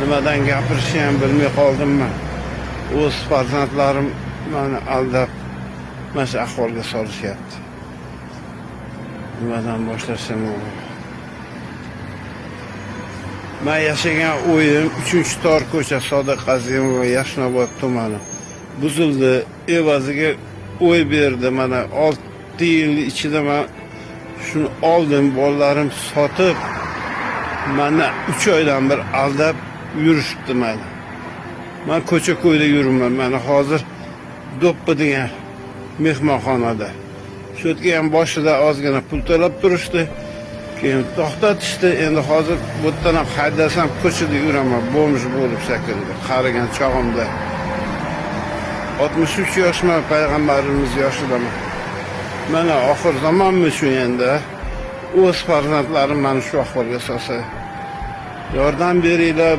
Nimadan gapirishni ham bilmay qoldim man. O'z farzandlarim mani aldab mana shu ahvolga solishyapti. Nimadan boshlashim? Man yashagan uyim 3-tor ko'cha, Sodiq Azimova, Yashnobod tumani. Buzildi, evaziga uy berdi. Mana 6 yil ichida man shuni oldim, bolalarim sotib mani 3 oydan bir aldab yurishibdi mani. Man ko'cha ko'yda yuribman. Mana hozir Do'ppi degan mehmonxonada. Shu yerga ham boshida ozgina pul to'lab turishdi. Keyin to'xtatishdi. Endi hozir bu yerdan ham haydasam, ko'chada yuraman, бомж bo'lib shekilli, qarigan chog'imda. 63 yoshman, payg'ambarimiz yoshidaman. Mana oxir zamonmi shu endi? O'z farzandlarim mani shu ahvolga solsa. Yordam beringlar.